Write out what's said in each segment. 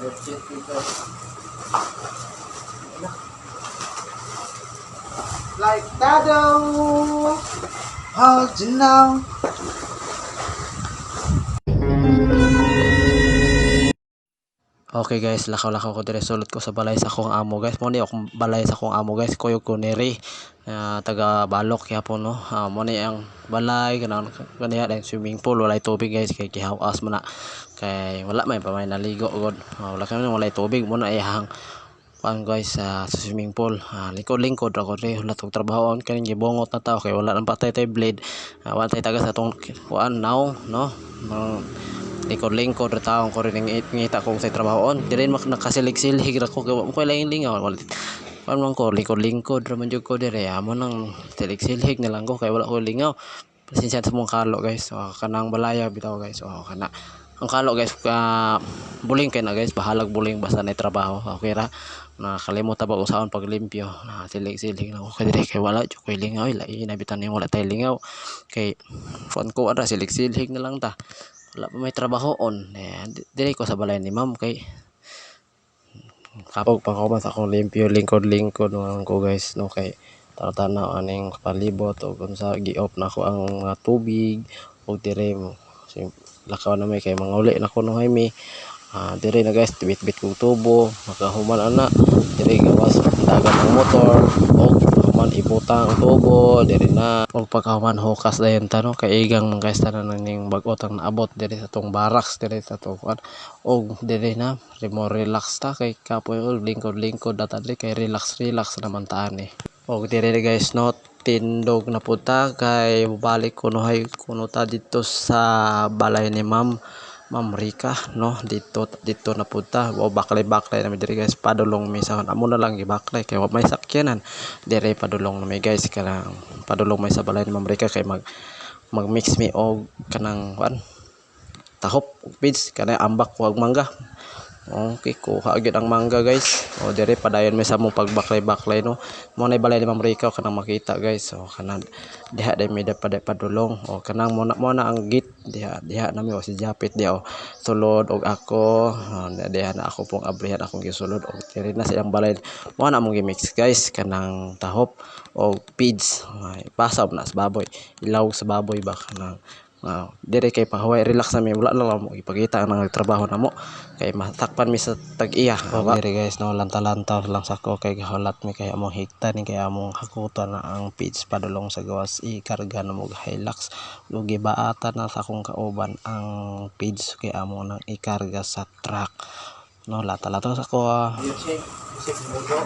Budget dito. Like Dado! Hold you now. Okay guys, lakaw-lakaw ko dire, sulod ko sa balay sa akong amo, guys. Mo ni akong balay sa akong amo, guys, kuyog ko niri taga Balok gyapon, no. Mo ni ang balay kanang kaniya dahil swimming pool, walay tubig, guys, kay gihawas man na kay wala may pamay naligo gud. Wala kami, walay tubig mo na iyang kuan, guys, sa swimming pool. Lingkod-lingkod ra ko diri, wala tog trabaho kaning gibungot na tao kay wala nang patay tay blade. Wala tay tagas atong kuan now, no. Lingkod-lingkod ra taon ko rin, ngita kung sa trabahoon diri mak nakasilig-silig ra ko kay wa mo koy laing lingaw, wala kuan man ko, lingkod-lingkod ra man jud ko diri, amo nang silig-silig na lang ko kay wala ko lingaw. Pasensya sa mong kalo, guys. So, kanang balaya bitaw, guys. Oh, kana ang kalo, guys, buling kay na, guys, bahalag buling basta na trabaho, okay ra. Nakalimot ba usaon paglimpyo na silig-silig lang ko kay diri kay wala jud koy lingaw, lain na bitan wala tay lingaw kay kuan ko ra, silig-silig na lang ta, wala pa may trabaho on eh, diri ko sa balay ni ma'am kay kapog pagkahuman sa akong limpyo, lingkod-lingkod man ko, guys, no, kay tanaw aning palibot og unsa, gi-off na ko ang mga tubig ug dire mo lakaw na may kay manguli na kuno mi. Dire na, guys, bit-bit kog tubo. Makahuman ana dire, gawas dagan ang motor og human ibutang ang tubo dire na og pagkahuman hukas dayon ta, no, kay igang man, guys, tanan ning bag-o tang naabot dire sa tong barracks dire sa tong kuan og dire na mo relax ta kay kapoy og lingkod-lingkod na ta diri kay relax relax naman ta ani. Og dire, guys, no, tindog na pud ta kay balik kunohay kuno ta didto sa balay ni Ma'am Rica, no. Dito dito na pud ta o baklay-baklay na mi diri, guys, padulong mi sa amo na lang gibaklay kay wa may sakyanan dire. Padulong na mi, guys, kanang padulong mi sa balay ni Ma'am Rica kay mag mag-mix mi og kanang kuan tahop ug feeds kanang ambak ko og mangga. Okay, kuha gyud ang mangga, guys. O dire padayon mi sa among pagbaklay-baklay, no. Mo na balay ni Ma'am Rica kanang makita, guys. O kanang diha day mi padulong. O kanang mo na ang gate diha diha nami o si Japit diha o sulod og ako. O, diha na ako pong abrihan akong gisulod og dire na silang balay. Mo na among gi-mix, guys, kanang tahop og feeds. Ay, pasaw na sa baboy. Ilaw sa baboy ba kanang dire kay pahuway relax na mi, wala na lang mo ipakita ang nagtrabaho namo kay matakpan mi sa tag-iya. Dire, guys, no, lanta-lanta lang sa ko kay gahulat mi kay among hikta ni kay among hakutan na ang feeds padulong sa gawas, ikarga na mo Hilux ug gibaatan na sa akong kauban ang feeds kay amo nang ikarga sa truck, no. Lata-lata sa ko. Music. Music mudo.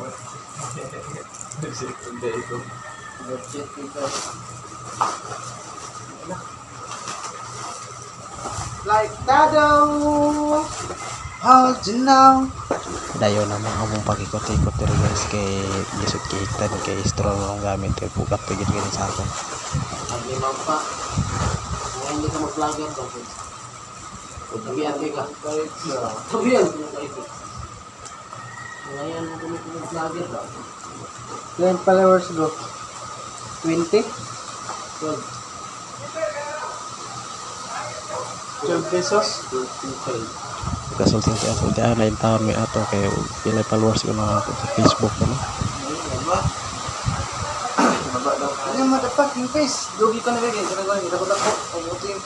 Budget dito. Like Dado! Hold you now. Dayon naman among pag-ikot-ikot diri, guys, kay lisod kay hikta ni kay straw ang gamit kay pugat pa gid gani sa akon. Paglimang pa. Kung hindi ka mag-vlogger daw. Tabihan ka. Tabihan ka. Ngayon mo kung mag-vlogger daw. Ilan followers bro? 20? 12. 12 pesos? 25. Kasulti si ako diyan na taon may ato kay pila followers ko na ako sa Facebook, no. Ano motherfucking face? Dugi ko na bigay. Kaya ko, kita ko dako. Ang uting.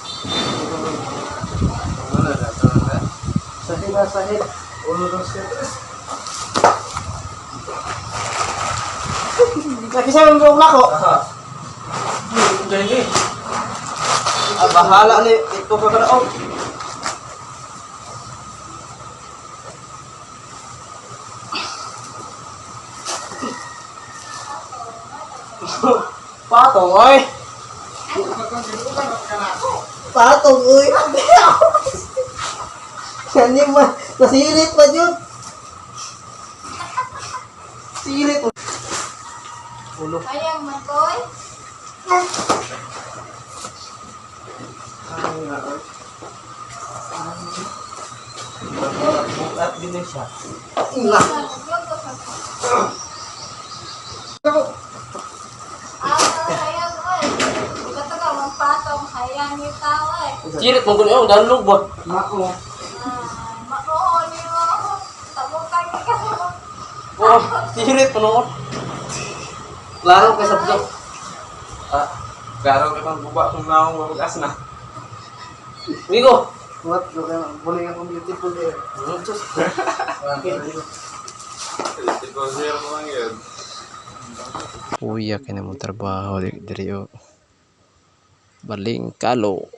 Sahid na sahid. Uno, dos, tres. Nakisa mong buong lako. Ah, bahala ni. Ito ka na. Oh. Patong, oy! Patong, oy! Sani mo, nasilit pa yun! Silit! Ulo. Sayang man koy. Bukat din na siya. Ina! Naglogo sa ko. Ako! Ah, sayang oy. Ikato ka mang patong sayang ni tao oy. Kirit mo kuno yung dalog ba? Mao. Ah, mao niyo. Sirit panuot. Klaro kay sabdok. Ah, klaro ka pang buba kung naong mabugas na. Migo. What? Buli akong beautiful eh. Diyos. Ikaw zero ko lang yun. Uya kay na mo trabaho diri o. Baling kalo.